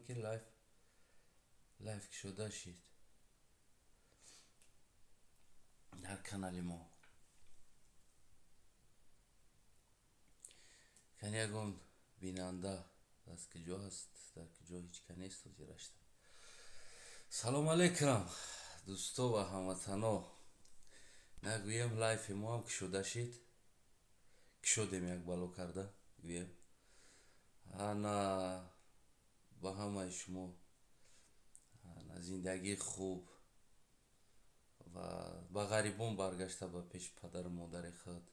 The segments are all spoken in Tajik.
ки лайв кушода шид дар канали мо. Кани, ягон бинанда аз куҷо ҳаст, дар куҷо? Ҳеҷ ка нест ҳозирашта. Салом алейкум, дӯсто ва ҳамватано. Нагӯем, лайфи мо ҳам кушода шид, кушодем як бало карда гӯем. Ана, ба ҳамаи шумо зиндагии хуб ва ба ғарибон баргашта ба пеши падару модари худ,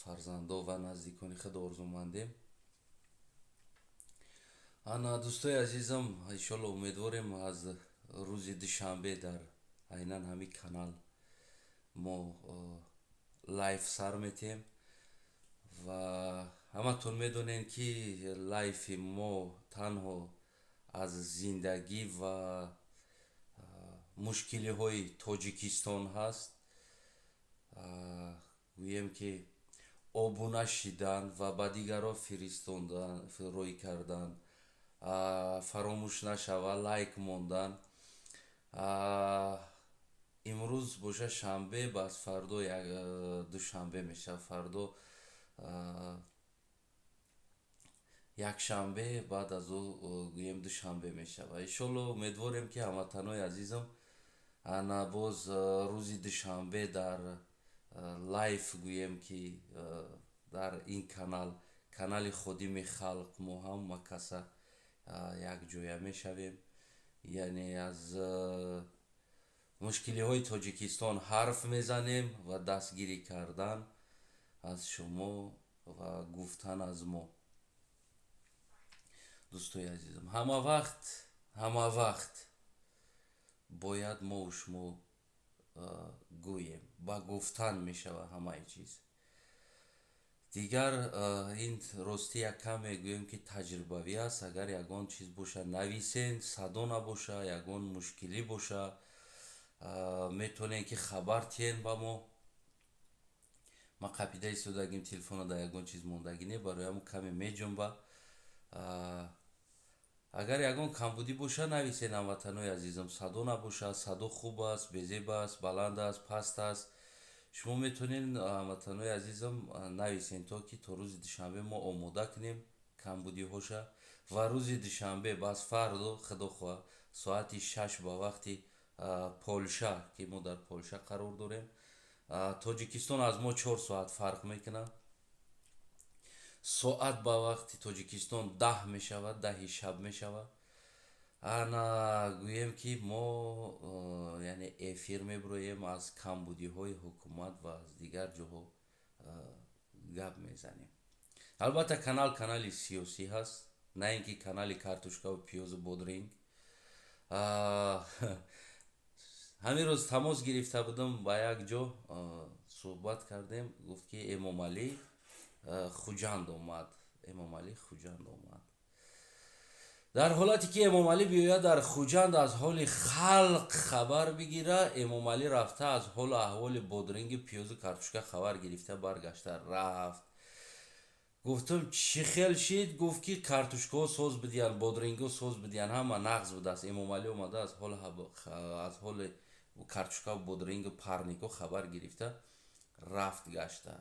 фарзандо ва наздикони худ орзумандем. Ана, дӯстои азизам, иншолло, умедворем, аз рӯзи душанбе дар айнан ҳамин канал мо лайв сар метиҳем ва ҳаматон медонед, ки лайфи мо танҳо аз зиндагӣ ва мушкилиҳои Тоҷикистон ҳаст. Гӯем, ки обуна шидан ва ба дигарон фиристондан, рӯй кардан фаромӯш нашава, лайк мондан. Имрӯз боша шанбе, бас фардо душанбе мешавад, фардо якшанбе, баъд аз ӯ, гӯем, душанбе мешавад. Иншолло, умедворем, ки ҳамватанои азизам, ана, боз рӯзи душанбе дар лайф, гӯем, ки дар ин канал, канали Ходими халқ, мо ҳама каса якҷоя мешавем, яъне аз мушкилиҳои Тоҷикистон ҳарф мезанем ва дастгирӣ кардан аз шумо ва гуфтан аз мо. Дӯстои азизам, ҳама вақт, ҳама вақт бояд мову шумо гӯем, ба гуфтан мешавад ҳамаи чиз. Дигар ин ростӣ як кам мегӯем, ки таҷрибавӣ аст. Агар ягон чиз боша, нависен. Садо набоша, ягон мушкилӣ боша, метавонем, ки хабар тиҳен ба мо. Ман қапида истодагим, телефона дар ягон чиз мондагӣ не, барои ҳамн каме меҷунба. Агар ягон камбудӣ боша, нависен, ҳамватанои азизам. Садо набоша, садо хуб аст, безеб аст, баланд аст, паст аст, шумо метавонед, ҳамватанои азизам, нависен, то ки то рӯзи душанбе мо омода кунем камбудиҳоша ва рӯзи душанбе, бас фардо, худо хоҳа, соати 6 ба вақти Полша, ки мо дар Полша қарор дорем, Тоҷикистон аз мо 4 соат фарқ мекунад, соат ба вақти Тоҷикистон 10 мешавад, 10-и шаб мешавад. Ана, гӯем, ки мо, яъне, эфир мебироем, аз камбудиҳои ҳукумат ва аз дигар ҷоҳо гап мезанем. Албатта, канал канали сиёсӣ ҳаст, на ин ки канали картошкаву пиёзу бодринг. Ҳамин рӯз тамос гирифта будам ба як ҷо, суҳбат кардем, гуфт, ки Эмомалӣ Хуҷанд омад, Эмомалӣ Хуҷанд омад. Дар ҳолате ки Эмомалӣ биёяд дар Хуҷанд, аз ҳоли халқ хабар бигира, Эмомалӣ рафта, аз ҳолу аҳволи бодринги, пиёзу картошка хабар гирифта, баргашта рафт. Гуфтам: «Чӣ хел шид?» Гуфт, ки картошкаҳо соз бидиҳанд, бодрингҳо соз бидиҳанд, ҳама нағз будааст. Эмомалӣ омада, аз ҳоли картошкаву бодрингу парникҳо хабар гирифта рафт гашта.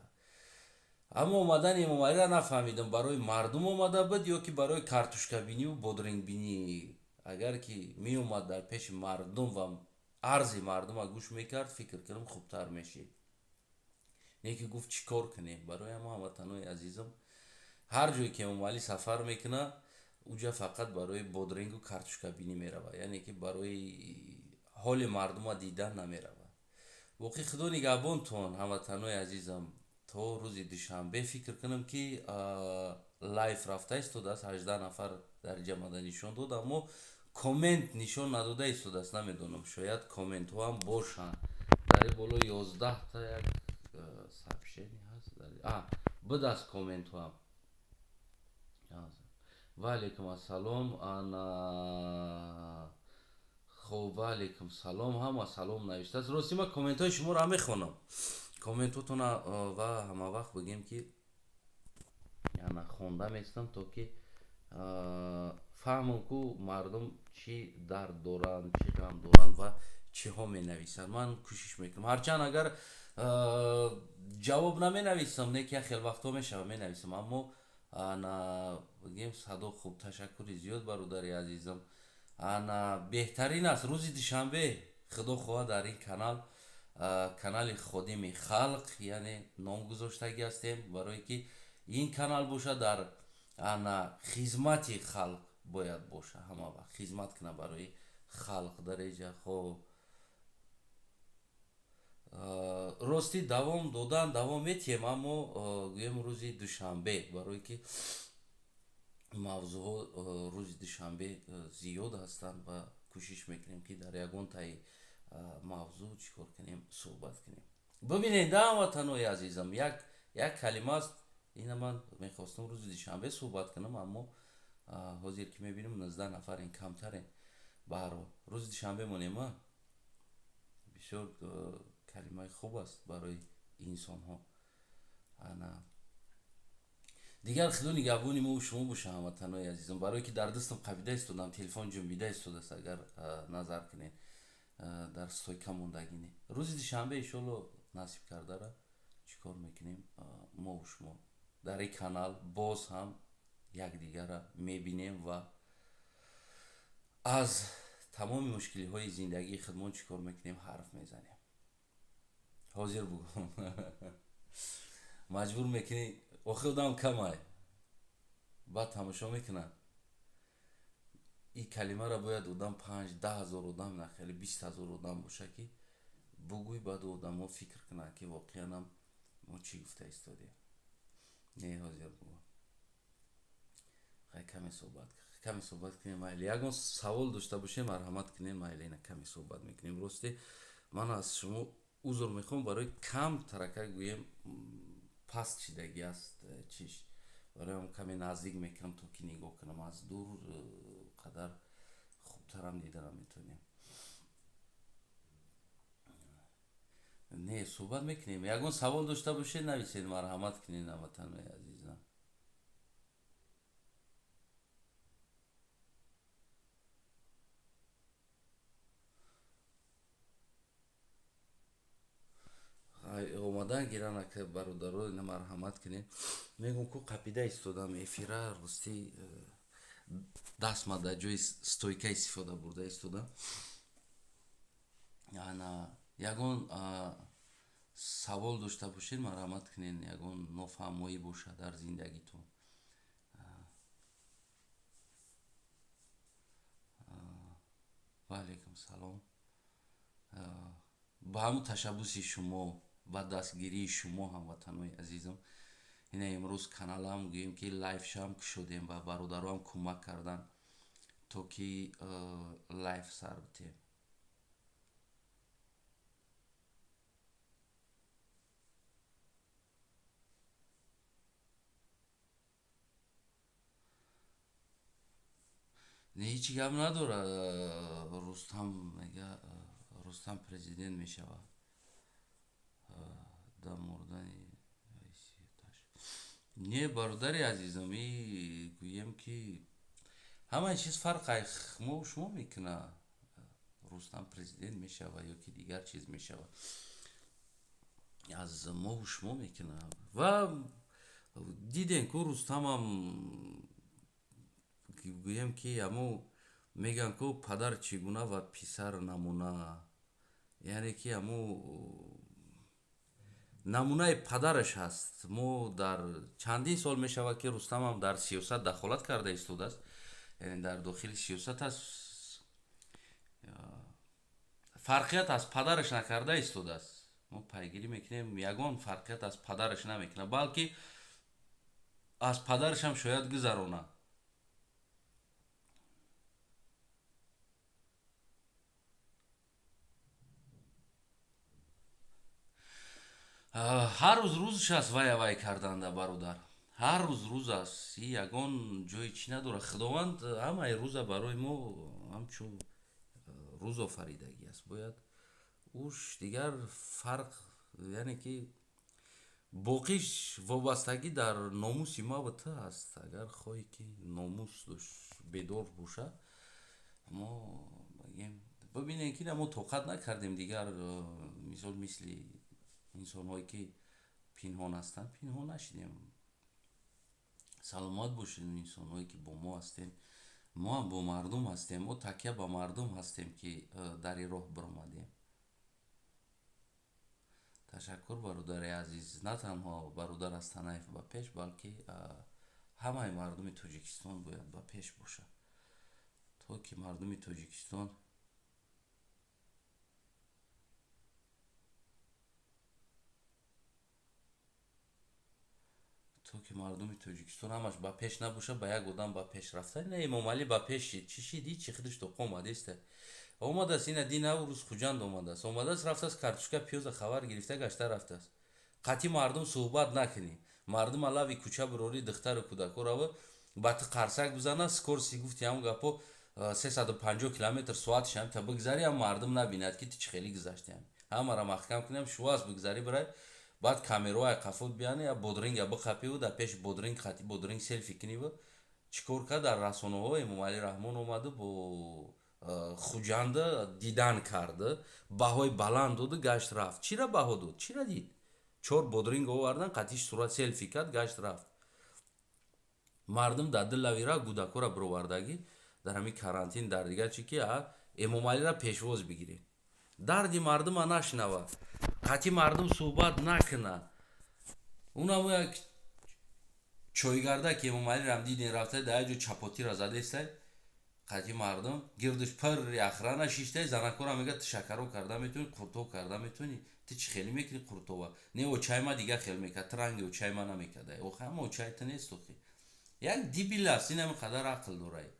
Аммо омадани Эмомалиро нафаҳмидам, барои мардум омада буд ё ки барои картошкабиниву бодрингбинӣ. Агар ки меомад, дар пеши мардум ва арзи мардума гӯш мекард, фикр кунам, хубтар мешид. Не ки гуфт: «Чӣ кор кунем?» Барои ҳама ҳамватанои азизам, ҳар ҷое ки Эмомалӣ сафар мекунад, уҷа фақат барои бодрингу картошкабинӣ меравад, яъне ки барои ҳоли мардума дидан намеравад. Боқӣ худо нигаҳбонтон, ҳамватанои азизам, то рӯзи душанбе. Фикр кунам, ки лайв рафта истодааст, 18 нафар дар ҷамъада нишон дод, аммо коммент нишон надода истодааст. Намедонам, шояд комментҳо ҳам бошанд. Дар ин боло 11-та як сообщение ҳаст, будааст комментҳо ҳам. Ва алейкум ассалом. Ана, хоб, ва алейкум салом, ҳама салом навиштааст. Рости, ман комментҳои шуморо мехонам, комментҳотона ва ҳама вақт, бигем, ки ана, хонда местам, то ки Фаҳмам, ку мардум чӣ дард доранд, чӣ ғам доранд ва чиҳо менависанд. Ман кӯшиш мекунам, ҳарчанд агар ҷавоб наменависам, не ки як хел вақтҳо мешава, менависам, аммо ана бигем, садо хуб. Ташаккури зиёд, бародари азизам. Ана беҳтарин аст рӯзи душанбе, худо хоҳад, дар ин канал, канали Ходими халқ, яъне ном гузоштагӣ ҳастем, барое ки ин канал бошад, дар ана хизмати халқ бояд боша, ҳама вақт хизмат кунад барои халқ. Дар эҷа хоб, ростӣ, давом додан давом метиҳем, аммо гӯем, рӯзи душанбе, барое ки мавзӯъҳо рӯзи душанбе зиёд ҳастанд ва кӯшиш мекунем, ки дар ягон таи мавзӯъ чӣ кор кунем, суҳбат кунем. Бибинед, да, ҳамватанои азизам, як калима аст. Ина ман мехостам рӯзи душанбе суҳбат кунам, аммо ҳозир ки мебинем, 19 нафарен, камтарен. Баҳарҳол, рӯзи душанбе монем. А бисёр калимаи хуб аст барои инсонҳо. Ана дигар худо нигаҳбони мо шумо боша, ҳамватанои азизам, барое ки дар дастам қабида истодам, телефон ҷунбида истодааст. Агар назар кунед, дар стойка мондагине. Рӯзи душанбе, иншолло, насиб кардара, чӣ кор мекунем? Мову шумо дар ин канал боз ҳам якдигарра мебинем ва аз тамоми мушкилиҳои зиндагии худмон чӣ кор мекунем, ҳарф мезанем. Ҳозир бугум, маҷбур мекунӣ, охи одам камай, баъд тамошо мекунад. Ин калимаро бояд одам 5-10 ҳазор одам, на хеле, 20 000 одам боша, ки бугӯй, баъд одамо фикр кунанд, ки воқеанам мо чӣ гуфта истодем. Не, ҳозир бугӯ, хай, каме суҳбат кунем, майли. Ягон савол дошта бошем, марҳамат кунем, майли. Ина каме суҳбат мекунем. Рости, ман аз шумо узр мехоҳам барои кам тарака, гӯем, паст шидагӣ аст чиш. Барои каме наздик мекунам, то ки нигоҳ кунам. Аз дур қадар хубтарам дида наметавонем. Не, суҳбат мекунем. Ягон савол дошта бошед, нависед, марҳамат кунед, ҳамватанои азизам. Омадан гиран, ака, бародаро, ина марҳамат кунед. Мегӯм, ку қапида истодам эфира, ростӣ, дастма дар ҷои стойка истифода бурда истодам. Ана ягон савол дошта бошед, марҳамат кунед. Ягон нофаҳмоӣ бошад дар зиндагитон. Ва алайкум салом. Ба ҳамун ташаббуси шумо, ба дастгирии шумо, ҳамватанои азизам, ина имрӯз каналам, гӯем, ки лайвшам кушодем ва бародароам кӯмак карданд, то ки лайв сар битем. Не, ҳеҷ гап надорад. Рустам мега, Рустам президент мешавад да мурдани. Не, бародари азизам, и гӯем, ки ҳамаи чиз фарқ мо шумо мекунад. Рустам президент мешавад ё ки дигар чиз мешавад, аз мову шумо мекунад. Ва дидем, ку Рустамам, гӯем, ки ҳамо мегӯянд, ку падар чӣ гуна ва писар намуна, яъне ки ҳамо намунаи падараш ҳаст. Мо дар чандин сол мешавад, ки Рустамам дар сиёсат дахолат карда истодааст, яъне дар дохили сиёсат аст, фарқият аз падараш накарда истодааст. Мо пайгирӣ мекунем, ягон фарқият аз падараш намекунад, балки аз падарашам шояд гузаронад. Ҳар рӯз рӯзш аст, вая вай карданда, бародар, ҳар рӯз рӯз аст, и ягон ҷои чӣ надорад. Худованд ҳамаи рӯза барои мо ҳамчун рӯз офаридагӣ аст, бояд уш дигар фарқ, яъне ки Боқиш вобастагӣ дар номуси ма ва ту аст. Агар хоҳӣ, ки номус бедор бошад, мо бигем, бибинем, ки мо тоқат накардем. Дигар мисол, мисли инсонҳое, ки пинҳон ҳастанд, пинҳон нашидем. Саломат бошед, инсонҳое, ки бо мо ҳастем. Мо ҳам бо мардум ҳастем, мо такя ба мардум ҳастем, ки дар ин роҳ биромадем. Ташаккур, бародари азиз. На танҳо бародар Астанаев ба пеш, балки ҳамаи мардуми Тоҷикистон бояд ба пеш бошад, то ки мардуми Тоҷикистон ҳамаш ба пеш набошад. Ба як одам ба пеш рафта, ина Эмомалӣ ба пеш шид, чӣ шид? Ҳичи, худаш тоқа омадеста, омадааст. Ина дина рӯз Хуҷанд омадааст, омадааст, рафтааст, картошка, пиёза хабар гирифта, гашта рафтааст. Қатъи мардум суҳбат накунӣ, мардум алави кӯча бирорӣ, духтару кӯдако рава, ба ту қарсак бизана, скорости, гуфти ҳамн гапо, 350 километр соатшам та бигзарӣ ҳам, мардум набинад, ки ту чӣ хеле гузаштиам. Ҳамара маҳкам кунем, шуаст, бигзарӣ, бирай, баъд камераҳои қафот бияне, я бодринга биқапиву дар пеши бодринг, қати бодринг селфи куниву. Чӣ кор кард? Дар расонаҳо Эмомалӣ Раҳмон омаду бо Хуҷанда дидан кард, баҳои баланд доду, гашт, рафт. Чира баҳо дод? Чира дид? Чор бодринг овардан, қатиш сурат селфи кард, гашт, рафт. Мардум дар дилавира гудакора бировардагӣ дар ҳамин карантин, дар дигар чи, ки Эмомалиро пешвоз бигирем. Дарди мардума нашнава, қатъи мардум суҳбат накуна. Унам як чойгарда, ки Эмомалирам дидем, рафта, дар як ҷо чапотира задестай, қатъи мардум гирдиш пирри охрана шиштай. Занакора мега: «Ту шакаро карда метавонӣ, қуртоб карда метавонӣ, ту чӣ хеле мекунӣ қуртова?» Не, очайма дигар хел мекард, ту ранги очайма намекарда. Охи, ҳама очай ту нест. Охи, як дебил аст, ин ҳами қадар ақл дорай.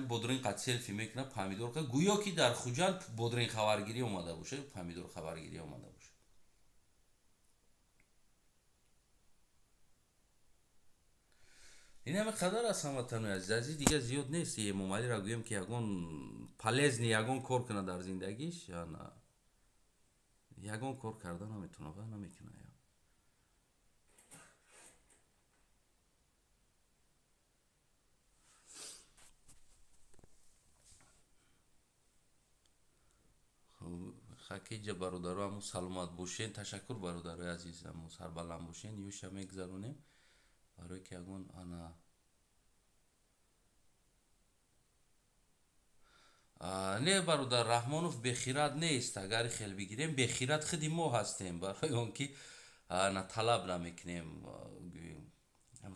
Бодринг қад селфи мекунад, помидор, гӯё ки дар Хуҷанд бодринг хабаргирӣ омада бошад, помидор хабаргирӣ омада бошад. Ин ҳами қадар аст, ҳамватанои азиз. Аз ин дигар зиёд нест. Эмомалиро гӯем, ки ягон полезный, ягон кор кунад дар зиндагиш, ягон кор карда наметавонад ва намекунад. Хакиҷа, бародаро, ҳаму саломат бошен. Ташаккур, бародарои азиз, ҳаму сарбаланд бошен. Юша мегузаронем, барое ки ягон ана. Не, бародар, Раҳмонов бехират нест. Агар хел бигирем, бехират худи мо ҳастем, барои он ки ана талаб намекунем.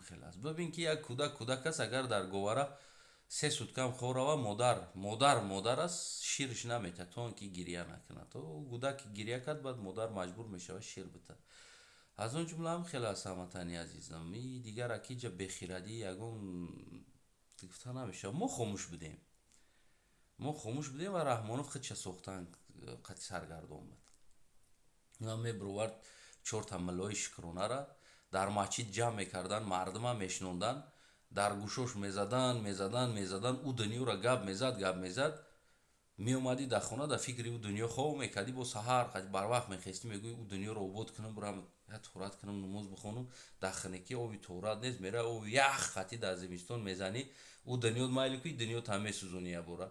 Хел аст, бибин, ки як кӯдак кӯдак аст, агар дар говара 3 суткам хоб рава, модар аст, ширш наметиҳад, то он ки гиря накунад. То кӯдак гиря кард, баъд модар маҷбур мешавад шир битад. Аз он ҷумла ҳам хеле аст, ҳамватани азизам. И дигар акиҷа бехирадӣ ягон гуфта намешавад. Мо хомӯш будем, мо хомӯш будем ва Раҳмонов худша сохтан қати саргардон буд. Мебировард чорта миллои шукронара, дар масҷид ҷамъ мекардан, мардума мешинондан, дар гӯшош мезадан, мезадан, мезадан, ӯ дунёро гап мезад, гап мезад. Меомадӣ дар хона, дар фикри ӯ дунё хоб мекардӣ. Бо саҳар барвақт мехестӣ, мегӯӣ: «Ӯ дунёро обод кунам, бурам я тоҳорат кунам, намоз бихонам». Дар хунукӣ оби тоҳорат нест, мера оби ях қатӣ дар зимистон мезанӣ. Ӯ дунёт майли ку, дунёт ҳам месӯзонӣ, ябора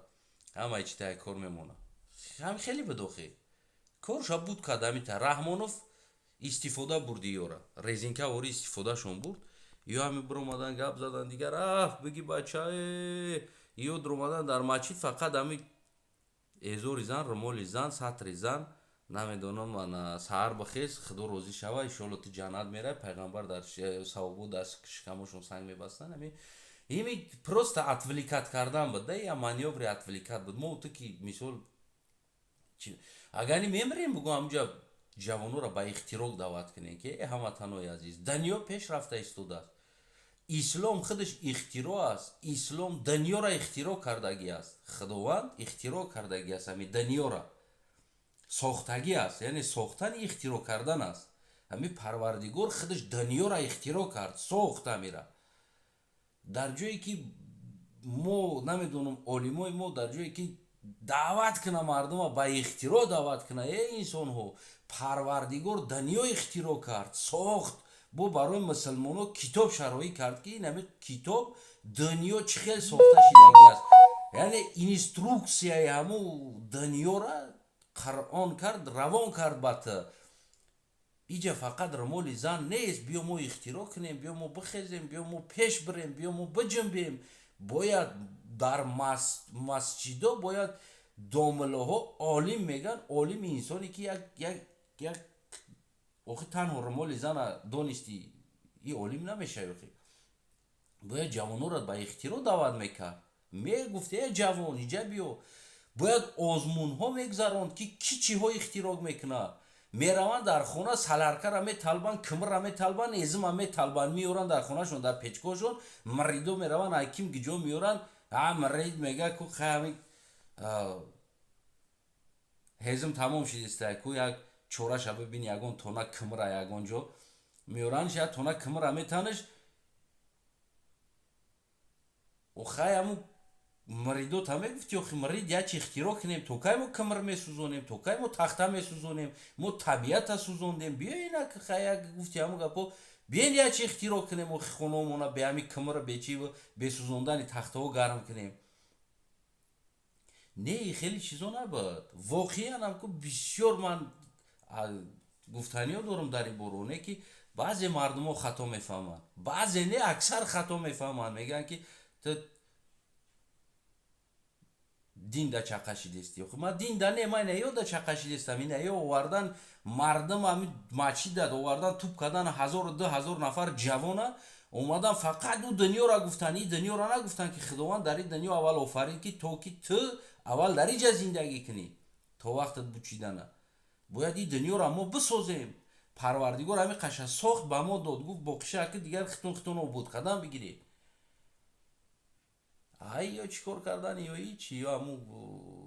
ҳамаи чи таи кор мемонад. Ҳам хеле буд, охи, корша буд кард. Ҳамита Раҳмонов истифода бурди, ёра резинка ворӣ истифодашон бурд. Ё ҳами биромадан, гап задан, дигар рафт. Биги бачае, ё дуромадан дар масҷид, фақат ҳами эзори зан, румоли зан, сатри зан, намедонам. Ана саҳар бихез, Худо розӣ шава, иншоалло ту ҷаннат мерай, пайғамбар дар савобо дар шикамошон санг мебастанд. Ами ими просто отвлекать кардан буд да, я манёври отвлекать буд. Мо ту ки мисол агар мемирем, бугӯ, ҳамҷа ҷавононро ба ихтироъ даъват кунем, ки э ҳамватанои азиз, дунё пеш рафта истодааст, ислом худаш ихтироъ аст, ислом дунёро ихтироъ кардагӣ аст, Худованд ихтироъ кардагӣ аст, ҳами дунёро сохтагӣ аст, яъне сохтан ихтироъ кардан аст. Ҳами Парвардигор худаш дунёро ихтироъ кард, сохт ҳамира. Дар ҷое ки мо намедонам, олимои мо дар ҷое ки Даъват куна мардума, ба ихтироъ даъват куна. Э, инсонҳо, Парвардигор дунё ихтироъ кард, сохт, бо барои мусулмонҳо китоб шароӣ кард, ки инами китоб дунё чӣ хел сохта шидагӣ аст, яъне инструксияи ҳаму дунёра Қуръон кард, равон кард ба ту. Иҷа фақат румоли зан нест. Биё мо ихтироъ кунем, биё мо бихезем, биё мо пеш бирем, биё мо биҷунбем. Бояд дар масҷидо бояд домилоҳо олим меган. Олим инсоне ки як охи танҳо румоли зана донисти, и олим намешавӣ. Охи бояд ҷавононро ба ихтироъ даъват мекард, мегуфт: «Э, ҷавон, иҷа биё». Бояд озмунҳо мегузаронд, ки ки чиҳо ихтироъ мекунад. Мераванд дар хона, саларкара металбанд, кимрра металбанд, эзима металбанд, меоранд дар хонашон, дар печкошон мридо мераванд, ай ким гиҷо меоранд. А мрид мега ку хами ҳезим тамом шидиста, ку як чораша бибини, ягон тона кимра ягон ҷо меоранд, як тона кимра метаниш. Охай, ҳаму мридота мегуфти: «Охи, мрид, як чи ихтироъ кунем. То кай мо кимр месӯзонем? То кай мо тахта месӯзонем? Мо табиата сӯзондем. Биё инак як гуфти ҳаму гапо, биен як чи ихтироъ кунем. Охи, хонамона бе ҳами кимр, бечи, бе сӯзондани тахтаҳо гарм кунем». Не, хеле чизо набуд. Воқеан ам ку бисёр ман гуфтаниҳо дорам дар ин бора, не ки баъзе мардумҳо хато мефаҳманд, баъзе не, аксар хато мефаҳманд. Мегӯянд, ки ту дин да чақа шидести. Ма дин да не, ма ина ё да чақа шидестам. Ина ё овардан мардум ами масҷида овардан, туп кардан, ҳазору 2000 нафар ҷавона омадан, фақат ӯ дунёра гуфтан. И дунёра нагуфтан, ки Худованд дар ин дунё аввал офарид, ки то ки ту аввал дар иҷа зиндагӣ кунӣ то вақтат бучидана. Бояд ин дунёра мо бисозем. Парвардигор ҳами қаша сохт, ба мо дод, гуфт: «Боқиша ки дигар хитон хитон обуд қадам бигиред». Ай, ё чӣ кор кардан, ё ҳичи, ё ҳаму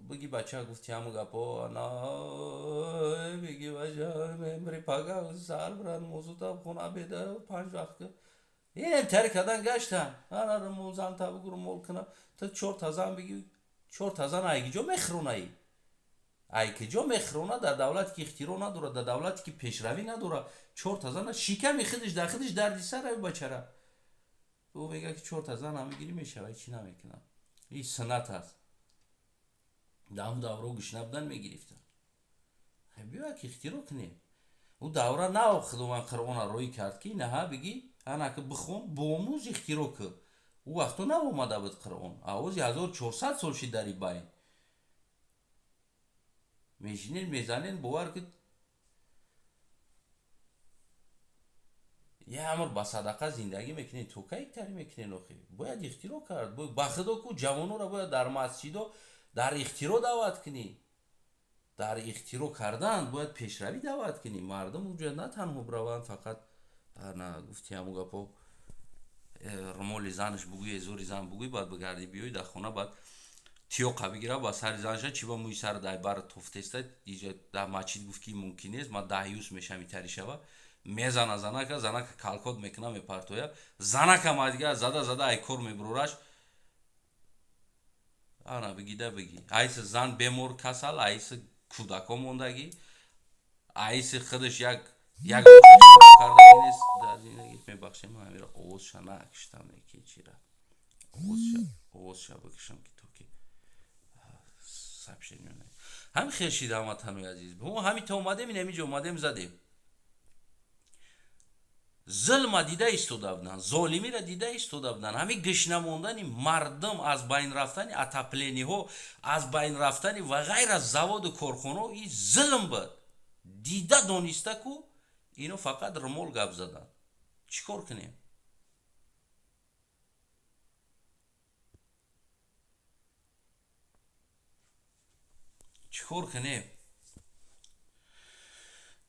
биги бача гуфти ҳаму гапо, ана биги бача мемри, пага сар бирад, мозута хона беда, панҷ вақт инем тари кардан гаштан. Ана румол зан та бугу, румол куна. Ту чорта зан биги, чорта зан ай киҷо мехӯронаи? Ай киҷо мехӯрона? Дар давлате ки ихтироъ надорад, дар давлате ки пешравӣ надорад, чорта зана шиками худаш дар худаш дарди сар. Ай бачара ӯ мегӯяд, ки чорта зан ҳамигирӣ мешавад, чӣ намекунам. Ин суннат аст. Дар ҳамун даврао гӯшна будан, мегирифтанд. Биё як ихтироъ кунем. Ӯ давра нав Худованд Қуръона роӣ кард, ки наҳа бигӣ, анаки бихон, боомӯз, ихтироъ кӯ. Ӯ вақто нав омада буд Қуръон, авози 1400 сол шид. Дар ин байн мешинен, мезанен, бовар ки як амр ба садақа зиндагӣ мекунед. То кай тарӣ мекунед? Охи бояд ихтироъ кард. Ба худо ку ҷавононро бояд дар масҷидо дар ихтироъ даъват кунӣ, дар ихтироъ кардан бояд пешравӣ даъват кунӣ. Мардум уҷа на танҳо бираванд, фақат на гуфти ҳаму гапо, румоли занаш бугӯй, эзори зан бугӯй, баъд бигарди биёй дар хона, баъд тиёқа бигира ба сари занша, чи ба мӯи сар дай бар тофтеста. Иҷа дар масҷид гуфт, ки мумкин нест, ман даҳюс мешам, итари шава. Мезана занака, занака калкот мекуна, мепартоя. Занака ма дигар зада зада ай кор мебурораш. Ана бигида бигӣ, айси зан бемор, касал, айси кӯдако мондагӣ, айси худаш як як кардаги нест дар зиндагӣ. Мебахшем, ман ҳамира овозша накиштам, ки чира овозша бикишам, ки то ки сообщение ҳами хел шида. Ҳамватанои азиз, мо ҳами то омадем, ин ҳамиҷо омадем, задем. Зулма дида истода буданд, золимиро дида истода буданд. Ҳамин гишна мондани мардум, аз байн рафтани отопление ҳо, аз байн рафтани ва ғайр аз заводу корхонаҳо, ин зулм буд. Дида дониста ку ино фақат румол гап заданд. Чӣ кор кунем? Чӣ кор кунем?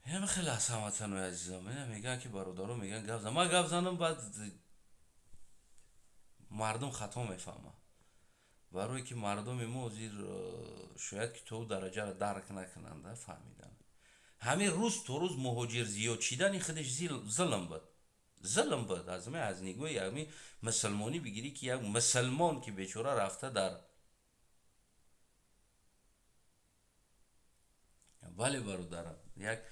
Ям хеле аст, ҳамватанои азизам. Ина мегӯянд, ки бародаро мегӯянд, гап зан. Ман гап занам, баъд мардум хато мефаҳмад, барое ки мардуми мо зир шояд ки то дараҷаро дарк накунанд, фаҳмидан. Ҳамин рӯз то рӯз муҳоҷир зиёд шидани худаш зулм буд, зулм буд. Аз нигоҳи ҳамин мусулмонӣ бигирӣ, ки як мусулмон, ки бечора рафта дар Бале, бародарам, як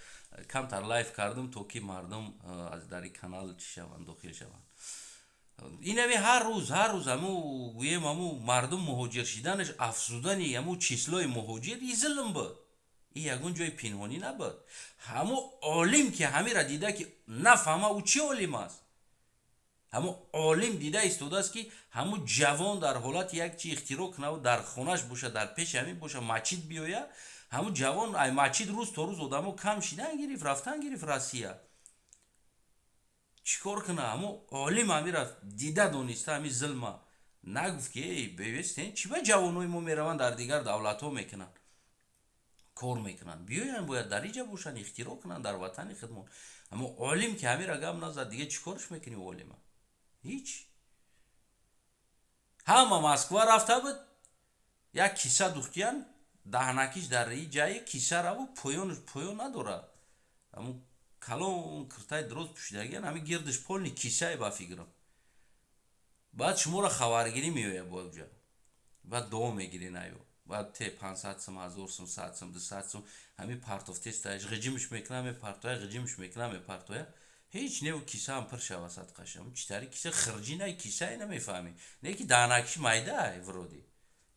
камтар лайв кардам, то ки мардум аз дари канал чӣ шаванд, дохил шаванд. Инами ҳар рӯз, ҳар рӯз ҳаму гӯем, ҳаму мардум муҳоҷир шиданаш, афзудани ҳаму числои муҳоҷир, и зулм буд, и ягон ҷои пинҳонӣ набуд. Ҳаму олим ки ҳамира дида, ки нафаҳма, ӯ чӣ олим аст? Ҳаму олим дида истодааст, ки ҳаму ҷавон дар ҳолати як чи ихтироъ кунаву дар хонаш боша, дар пеши ҳамин боша, масҷид биёя. Ҳаму ҷавон ай масҷид рӯз то рӯз одамо кам шидан гирифт, рафтан гирифт Россия. Чӣ кор куна? Ҳаму олим ҳамира дида дониста, ҳами зулма нагуфт, ки эй, бевестен, чӣ ба ҷавонои мо мераванд, дар дигар давлатҳо мекунанд, кор мекунанд? Биёянд, бояд дар иҷа бошанд, ихтироъ кунанд дар ватани худмон. Аммо олим ки ҳамира гап назад, дига чӣ корш мекунӣ олима? Ҳеҷ. Ҳама Москва рафта буд, як киса духтиян, даҳнакиш дар и ҷае киса раву поён, поён надорад. Ҳамун калон киртаи дроз пӯшидагиян, ҳамин гирдиш полный кисае, ба фикрам. Баъд шуморо хабаргирӣ меояд боҷа, баъд дуо мегирен, аю баъд те 500 сум, 1000 сум, 100 сум, 200 сум, ҳамин партофтестааш ғиҷимш мекуна, мепартоя, ғиҷимш мекуна, мепартоя. Ҳеҷ неву кисаам пир шава садқашам. Читари киса хирҷинай, кисае намефаҳмӣ, не ки даҳнакиш майдаай, вроде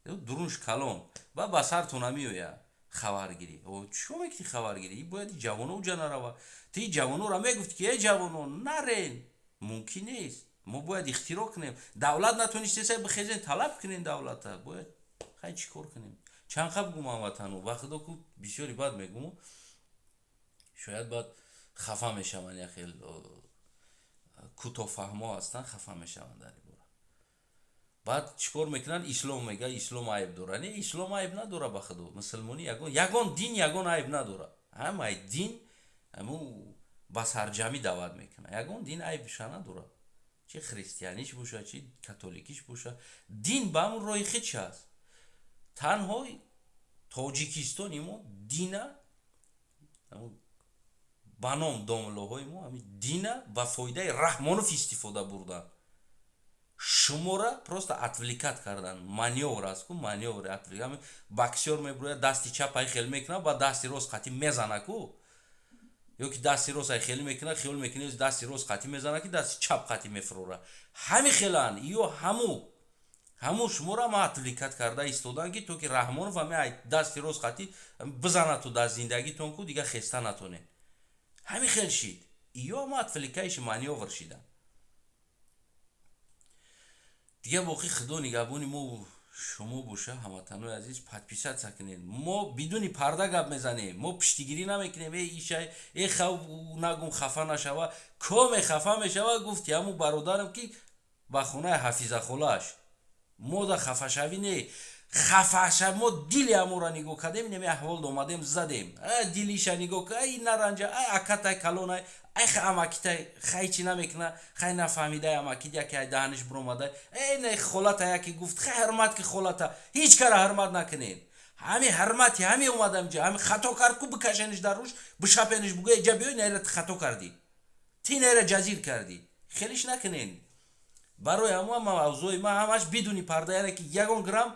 дурунш калон. Баъд ба сартона меоя хабаргирӣ. Чӣ мекунӣ хабаргирӣ? Бояд ҷавоно уҷа нарава. Ти ҷавонора мегуфт, ки э, ҷавоно, нарен, мумкин нест, мо бояд ихтироъ кунем. Давлат натонистеса, бихезен, талаб кунем давлата. Бояд хай чӣ кор кунем? Чанд хаб гум, ҳамватану, ба худо ку бисёри бад мегуму, шояд баъд хафа мешаванд. Як хел кӯтоҳфаҳмо ҳастанд, хафа мешаванд дар ин бора. Баъд чӣ кор мекунанд? Ислом мега, ислом айб дора. Не, ислом айб надора, ба худо. Мусулмонӣ ягон, ягон дин ягон айб надора. Ҳамаи дин ҳаму ба сарҷамӣ даъват мекунад. Ягон дин айбша надорад, чи христианиш боша, чи католикиш боша, дин ба ҳамун роҳи худш аст. Танҳо Тоҷикистони мо дина ба ном домлоҳои мо ҳамин дина ба фоидаи Раҳмонов истифода бурданд, шумора просто отвлекать кардан. Манёвр аст ку, манёвр. Боксёр мебурояд, дасти чап ай хел мекунад, ба дасти рост қатӣ мезана ку, ё ки дасти рост ай хеле мекунад, хиёл мекунад, дасти рост қатӣ мезана, ки дасти чап қатӣ мефурора. Ҳами хеланд ё ҳаму шуморо ма отвлекать карда истодан, ки то ки Раҳмонов ҳами дасти рост қатӣ бизанад, ту дар зиндагитон ку дига хеста натонед. Ҳами хел шид, ё ма отвлекающий манёвр шидан. Дига боқӣ худо нигаҳбони мо шумо боша. Ҳамватанои азиз, подписаться кунед. Мо бидуни парда гап мезанем, мо пуштигирӣ намекунем. Э, ишай, э, хав нагум, хафа нашава. Коме хафа мешава, гуфти ҳаму бародарам, ки ба хонаи ҳафизахолааш. Мо да хафашавӣ не, хафаша. Мо дили ҳаморо нигоҳ кардем, инами аҳвол омадем, задем. Дилиша нигоҳ, ай наранҷа, ай акатай калонай, ай амакитай, хай чӣ намекуна, хай нафаҳмидай, амакит яке ай даҳаниш биромадай, э не, холата яке гуфт, хай ҳурмат ки холата. Ҳеҷ кара ҳурмат накунед. Ҳами ҳурмати ҳами омадам ҷа, ҳами хато кард ку, бикашениш дар рӯш, бишапениш, бугӯ: ҷа биёй, наира хато кардӣ, ти наира ҷазир кардӣ. Хелиш накунед. Барои ҳамо мавзӯи ма ҳамаш бидуни парда, яъне ки ягон грамм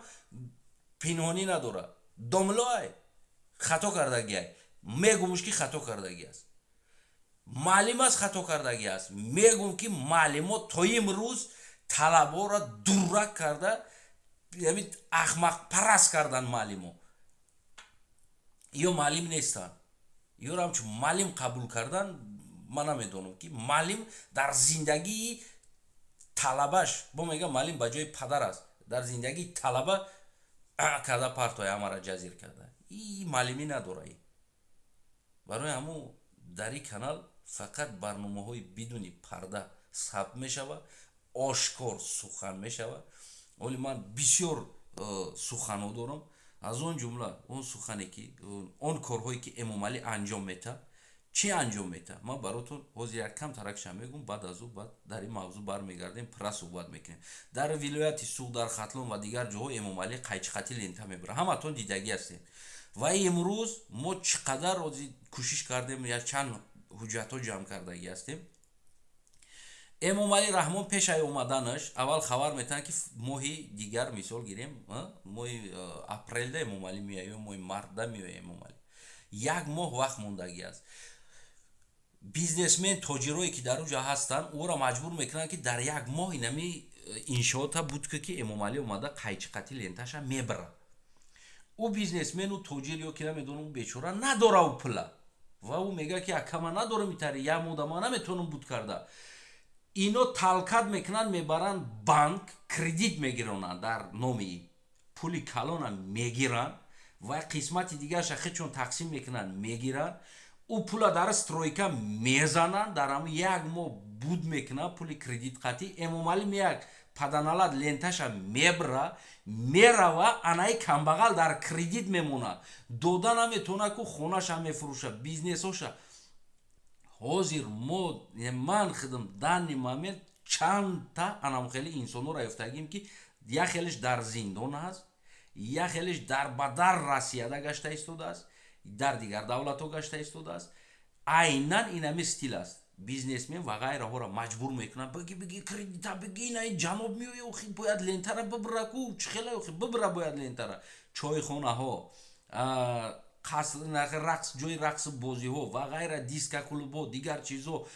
пинҳонӣ надорад. Домлоай хато кардагиай, мегумуш, ки хато кардагӣ аст. Маълим аст, хато кардагӣ аст. Мегум, ки маълимо то имрӯз талаборо дурак карда, ахмақпараст кардан. Маълимо ё маълим нестанд, ёро ҳамчун маълим қабул кардан. Ман намедонам, ки маълим дар зиндагии талабаш бо мегам, маълим ба ҷои падар аст дар зиндагии талаба. Карда партоя, ҳамара ҷазир карда, и маълимӣ надора. Барои ҳамун дар ин канал фақат барномаҳои бидуни парда сабт мешавад, ошкор сухан мешавад. Оли ман бисёр суханҳо дорам, аз он ҷумла он сухане ки он корҳое ки Эмомалӣ анҷом метаҳад. Чӣ анҷом метаҳад, ман баротон ҳозир як кам таракша мегӯм. Баъд аз ӯ баъд дар ин мавзӯъ бармегардем, пурра суҳбат мекунем. Дар вилояти Суғд, дар Хатлон ва дигар ҷоҳо Эмомалӣ қайчиқатӣ лента мебарад, ҳаматон дидагӣ ҳастед. Ва имрӯз мо чӣ қадар ҳозир кӯшиш кардем, якчанд ҳуҷҷатҳо ҷамъ кардагӣ ҳастем. Эмомалӣ Раҳмон пешаи омаданаш аввал хабар метаҳанд, ки моҳи дигар, мисол гирем, моҳи апрелда Эмомалӣ меояд ё моҳи мартда меояд Эмомалӣ. Як моҳ вақт мондагӣ аст. Бизнесмен, тоҷирое, ки дар уҷа ҳастанд, ӯро маҷбур мекунанд, ки дар як моҳ инами иншоота буд, ки Эмомалӣ омада қайчиқати ленташа мебара. Ӯ бизнесмену тоҷир ё ки намедонам, ӯ бечора надора ӯ пула ва ӯ мегӯяд, ки акама надорам, итари як мода ман наметавонам буд карда. Ино толкать мекунанд, мебаранд банк, кредит мегиронанд, дар номи пули калона мегиранд ва қисмати дигарша хечон тақсим мекунанд, мегиранд. Ӯ пула дар стройка мезананд, дар ҳамн як моҳ буд мекунанд пули кредит қатӣ. Эмомалӣ меяк паданалат ленташа мебра, мерава. Анаи камбағал дар кредит мемонад, дода наметавона ку, хонаша мефурӯша, бизнесоша. Ҳозир мо, ман худам данный момент чандта анам хеле инсонҳоро ёфтагим, ки як хелеш дар зиндон ҳаст, як хелеш дар бадар Россияда гашта истодааст, дар дигар давлатҳо гашта истодааст. Айнан инами стил аст. Бизнесмен ва ғайраҳоро маҷбур мекунанд: «Биги, биги кредита, биги, ина ҷаноб меоя, охи бояд лентара бибра ку, чӣ хела, охи бибра бояд лентара». Чойхонаҳо, қаср, рақс, ҷои рақсу бозиҳо ва ғайра, диска клубҳо, дигар чизҳо,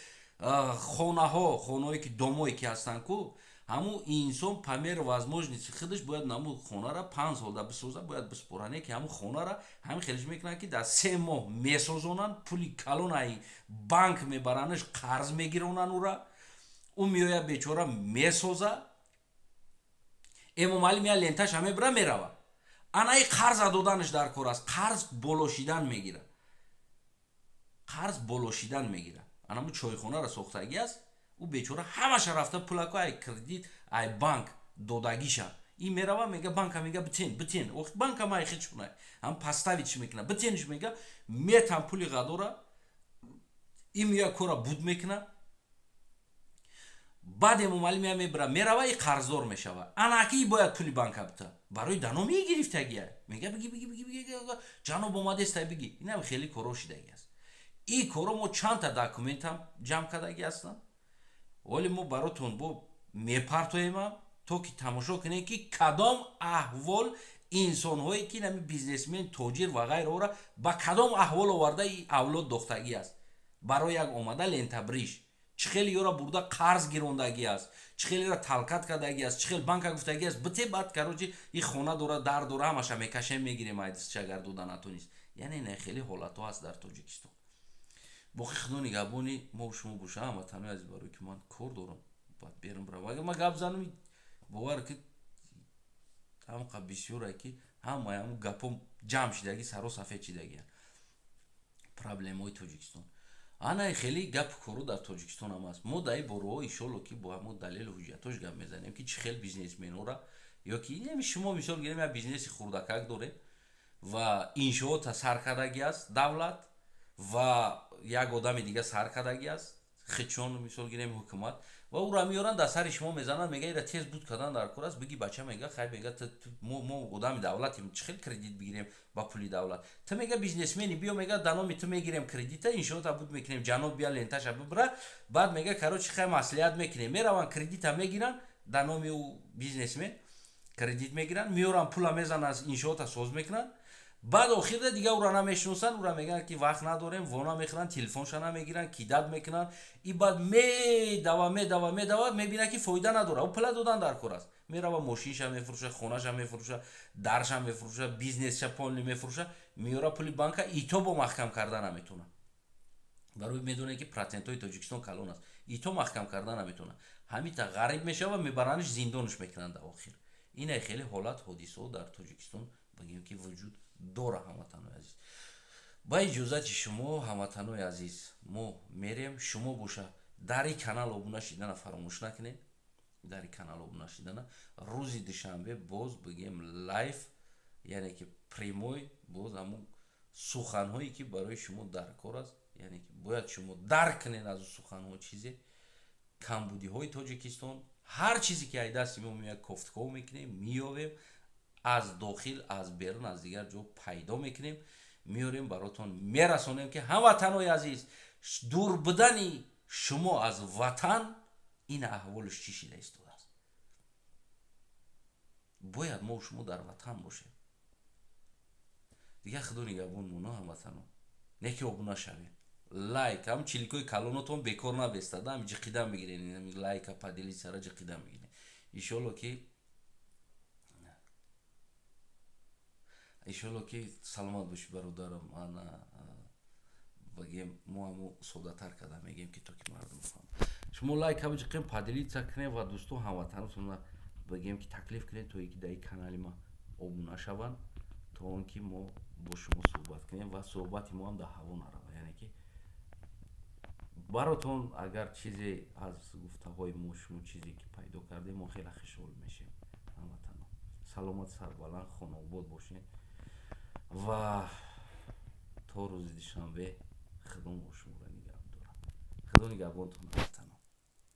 хонаҳо, хонаҳое ки домое ки ҳастанд ку, ҳамун инсон по мере возможности худаш бояд наму хонара 5 солда бисоза, бояд биспора. Не ки ҳамун хонара ҳамин хелиш мекунанд, ки дар 3 моҳ месозонанд, пули калонаи банк мебаранаш, қарз мегиронанд ура. Ӯ меояд, бечора месоза, Эмомалӣ меяд, ленташа мебара, мерава. Анаи қарза доданаш дар кор аст, қарз боло шидан мегирад, қарз боло шидан мегирад. Анаму чойхонара сохтагӣ аст, ӯ бечора ҳамаша рафта пулако ай кредит, ай банк додагиша. Ин мерава, мега, банка мега: «Битен, битен». Банка май хечунай ҳам поставить мекуна, «Битенш», мега, метам пули ғадора. Ин мея, кора буд мекуна. Баъд Эмомалӣ мея, мебара, мерава, и қарздор мешава. Анаки бояд пули банка бита, барои даноми гирифтагия. Мега: «Биги, биги, биги, биги, ҷаноб омадестай, биги». Инам хеле коро шидаги аст. И коро мо чандта документам ҷамъ кардаги ҳастам, вале мо баротон бо мепартоемам, то ки тамошо кунем, ки кадом аҳвол инсонҳое ки нами бизнесмен, тоҷир ва ғайраҳоро ба кадом аҳвол оварда и авлод дохтагӣ аст. Барои як омада лентабриш чӣ хеле ёра бурда қарз гирондагӣ аст, чӣ хелера толкать кардагӣ аст, чӣ хел банка гуфтагӣ аст: «Бите». Баъд, короче, и хона дора, дар дора, ҳамаша мекашем, мегирем айдисча, агар дода натонист. Яъне не, хеле ҳолатҳо ҳаст дар Тоҷикистон. Боқи худо нигаҳбони мо шумо боша, ҳамватанои азиз. Барое ки ман кор дорам, бояд берун барам. Агар ман гап занам, бовар ки ҳамқа бисёре, ки ҳамаи ҳамн гапҳо ҷамъ шидагӣ, саро сафед шидагианд. Проблемаҳои Тоҷикистон, ана хеле гапу кору дар Тоҷикистон ҳам аст. Мо дар ин бораҳо, иншолло, ки бо ҳамо далелу ҳуҷҷатош гап мезанем, ки чӣ хел бизнесменора ё ки неми шумо мисол гирем, як бизнеси хурдакак дорем ва иншоота сар кардагӣ аст давлат ва як одами дига сар кардагӣ аст, хичон, мисол гирем, ҳукумат, ва ӯро меоранд, дар сари шумо мезананд, мега: «Ира тез буд кардан дар кор аст, биги, бача». Мега: «Хай», мега, «мо одами давлатем, чӣ хел кредит бигирем ба пули давлат?» «Ту, мега, бизнесмени, биё, мега, да номи ту мегирем кредита, иншоота буд мекунем, ҷаноб бия, ленташа бибира». Баъд мега: «Короче, хай, маслиҳат мекунем». Мераванд, кредита мегиранд, да номи ӯ бизнесмен кредит мегиранд, меоранд, пула мезананд, иншоота соз мекунанд. Баъд охирда дига ӯра намешиносанд, ӯра мегӯянд, ки вақт надорем, вона мехӯранд, телефонша намегиранд, кидать мекунанд. И баъд медава, медава, медава, мебинад, ки фоида надорад, ӯ пула додан дар кор аст. Мерава, мошинша мефурӯша, хонаша мефурӯша, дарша мефурӯша, бизнесша полный мефурӯша, меёра пули банка, ито бо маҳкам карда наметавонад. Барои медонед, ки процентҳои Тоҷикистон калон аст, ито маҳкам карда наметавонад. Ҳамита ғариб мешава, мебараниш, зиндонш мекунанд дар охир. Ина хеле ҳолат, ҳодисаҳо дар Тоҷикистон, бигем, ки вуҷуд дора. Ҳамватанои азиз, ба иҷозати шумо, ҳамватанои азиз, мо мерем. Шумо боша, дар ин канал обуна шидана фаромӯш накунед, дар ин канал обуна шидана. Рӯзи душанбе боз, бигем, лайв, яъне ки прямой, боз ҳамун суханҳое, ки барои шумо дар кор аст, яъне ки бояд шумо дарк кунед аз суханҳо чизе, камбудиҳои Тоҷикистон, ҳар чизе, ки ай дасти мо меояд, кофтков мекунем, меёвем, аз дохил, аз берун, аз дигар ҷо пайдо мекунем, меорем, баротон мерасонем, ки ҳамватанои азиз, дур будани шумо аз ватан ин аҳволш чӣ шида истодааст. Бояд мо шумо дар ватан бошем. Дигар худо нигаҳбон моно, ҳамватано. Не ки обуна шавед, лайк ҳам чиликои калонотон бекор набестада, ҳам ҷиқида мегирен, лайка, поделиться ра ҷиқида мегирен. Иншолло, ки саломат бошӣ, бародарам. Ана багем, мо ҳамо соддатар карда мегем, ки то ки мардум фаҳмад. Шумо лайка биҷиқем, поделиться кунем ва дӯстон, ҳамватанотонро бигем, ки таклиф кунем, то ки дар ин канали ма обуна шаванд, то он ки мо бо шумо суҳбат кунем ва суҳбати мо ҳам дар ҳаво нарава. Яъне ки баротон агар чизе аз гуфтаҳои мо шумо чизе ки пайдо кардем, мо хеле хушҳол мешем. Ҳамватано, саломат, сарбаланд, хонаобод бошед ва то рӯзи душанбе Худо мо шуморо нигаҳ дорад. Худо нигаҳбонтон, ҳамватано.